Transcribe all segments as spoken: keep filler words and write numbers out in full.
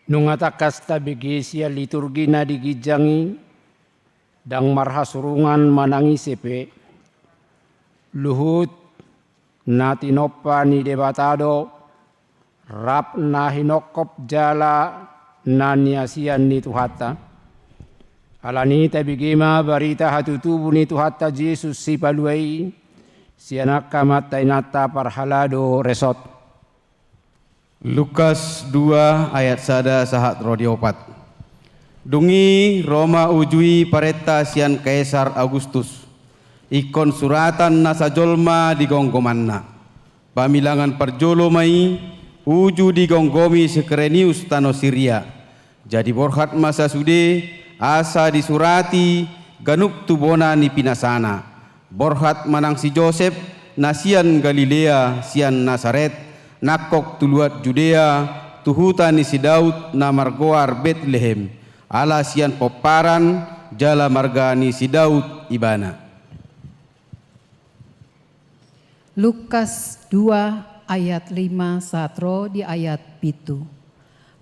Nunga tangkas tabege sian liturgi na di ginjang i, ndang marhasurungan manang ise pe, luhut na tinompa ni Debata do, rap na hinongkop jala na niasian ni Tuhanta. Alani i tabege ma barita hatutubu ni Tuhanta Jesus Sipalua i, sian angka amanta inanta parhalado resort. Lukas dua ayat sada sahat ro di opat. Dung i ro ma uju i parenta sian Kaisar Augustus, ingkon suratan nasa jolma di gomgomanna. Pamilangan parjolo ma i uju digomgomi si Kirenius tano Siria. Jadi borhat ma sasude asa disurati ganup tu bona ni pinasana. Borhat manang si Josep na sian Galilea sian Nasaret, nangkok tu luat Judea, tu huta ni si Daud na margoar Betlehem, ala sian pomparan jala marga ni si Daud ibana. Lukas dua ayat lima sahat ro di ayat pitu.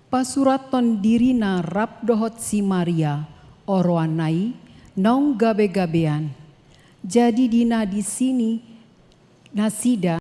Pasurathon dirina rap dohot si Maria, oroanna i, naung gabegabean. Jadi di na di sini nasida